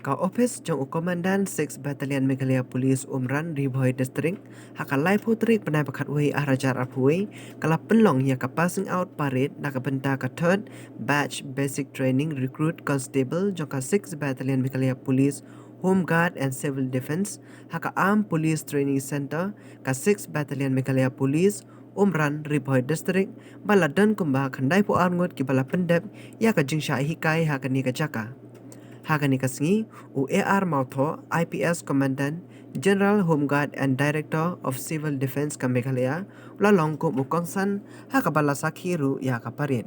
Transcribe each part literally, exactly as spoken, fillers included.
Ka ophis jong u Commandant Six Battalion Meghalaya Police Umran, Ri Bhoi District, ha ka laiphew tarik bnai ba khatwei arhajar arphew wei, ka la pynlong ïa ka passing out parade na ka bynta ka third batch basic training recruit constable jong ka Six Battalion Meghalaya Police, Home Guard and Civil Defence, ha ka Armed Police Training Centre, ka Six Battalion Meghalaya Police, Umran, Ri Bhoi District, ba la don kumba khyndai phew ar ngut kiba la pyndep ïa ka jingshah hikai ha kane ka jaka. Ha kane ka sngi, u A R Mawthoh, I P S Commandant General Home Guard and Director of Civil Defence ka Meghalaya, u la long kum u kongsan ha kaba la sakhi ruh ïa ka parade.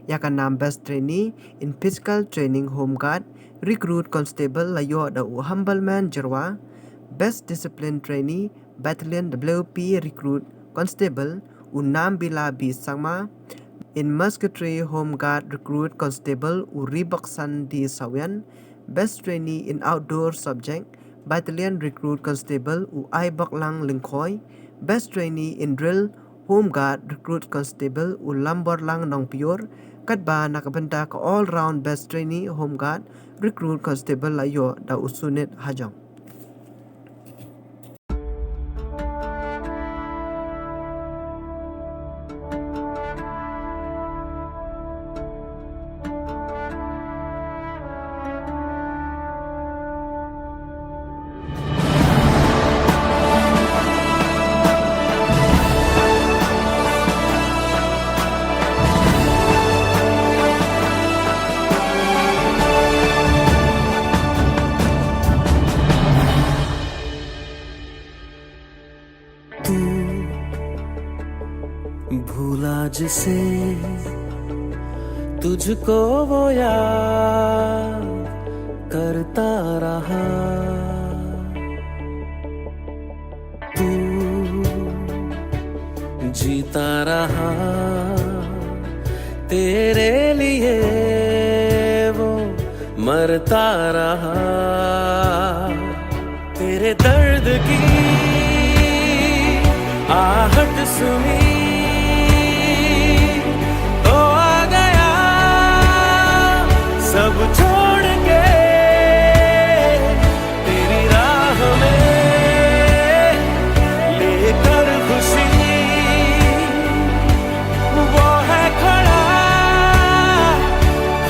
Ïa ka nam Best Trainee in Physical Training Home Guard Recruit Constable la ïoh da u Humbleman Jyrwa, Best Discipline Trainee Battalion W P Recruit Constable u Nambila B Sangma, in Musketry Home Guard Recruit Constable u Ribaksan D Sawian, Best Trainee in Outdoor Subject Battalion Recruit Constable u Aibaklang Lyngkhoi, Best Trainee in Drill Home Guard Recruit Constable u Lamborlang Nongpior, katba na ka bynta ka All Round Best Trainee Home Guard Recruit Constable la ïoh da u Sunit Hajong. तू भूला जिसे, तुझको वो याद करता रहा। तू जीता रहा, तेरे लिए वो मरता रहा। तेरे दर्द की आहट सुनी तो आ गया सब छोड़ के तेरी राह में लेकर खुशी। वो है खड़ा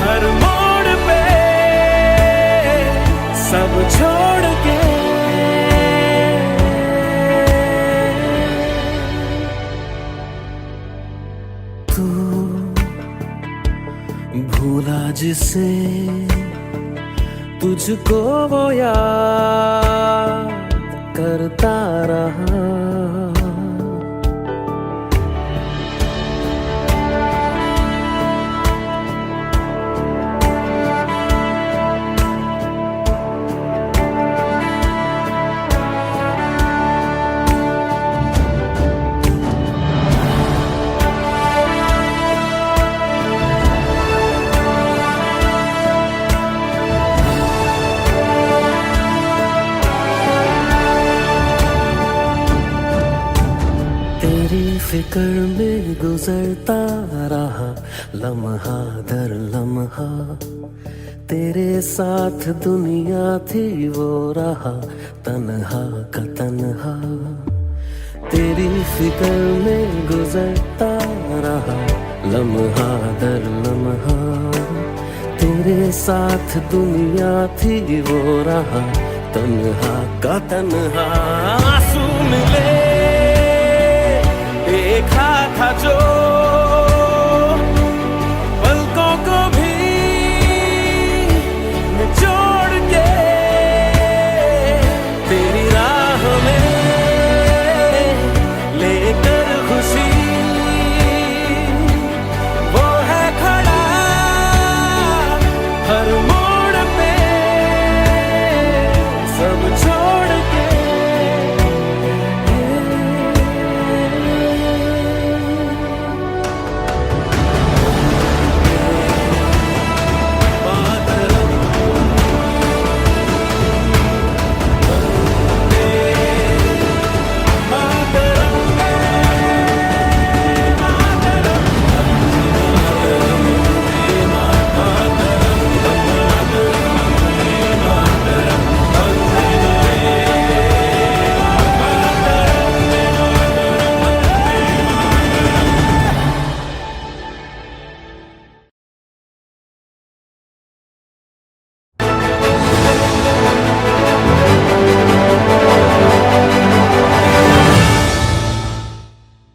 हर मोड़ पे सब छोड़ के। तू भूला जिसे, तुझको वो याद करता रहा। तेरी फिक्र में गुजरता रहा लम्हा दर लम्हा। तेरे साथ दुनिया थी, वो रहा तन्हा का तन्हा। तेरी फिक्र में गुजरता रहा लम्हा दर लम्हा। तेरे साथ दुनिया थी, वो रहा तन्हा का तन्हा। आंसू मिले, देखा था जो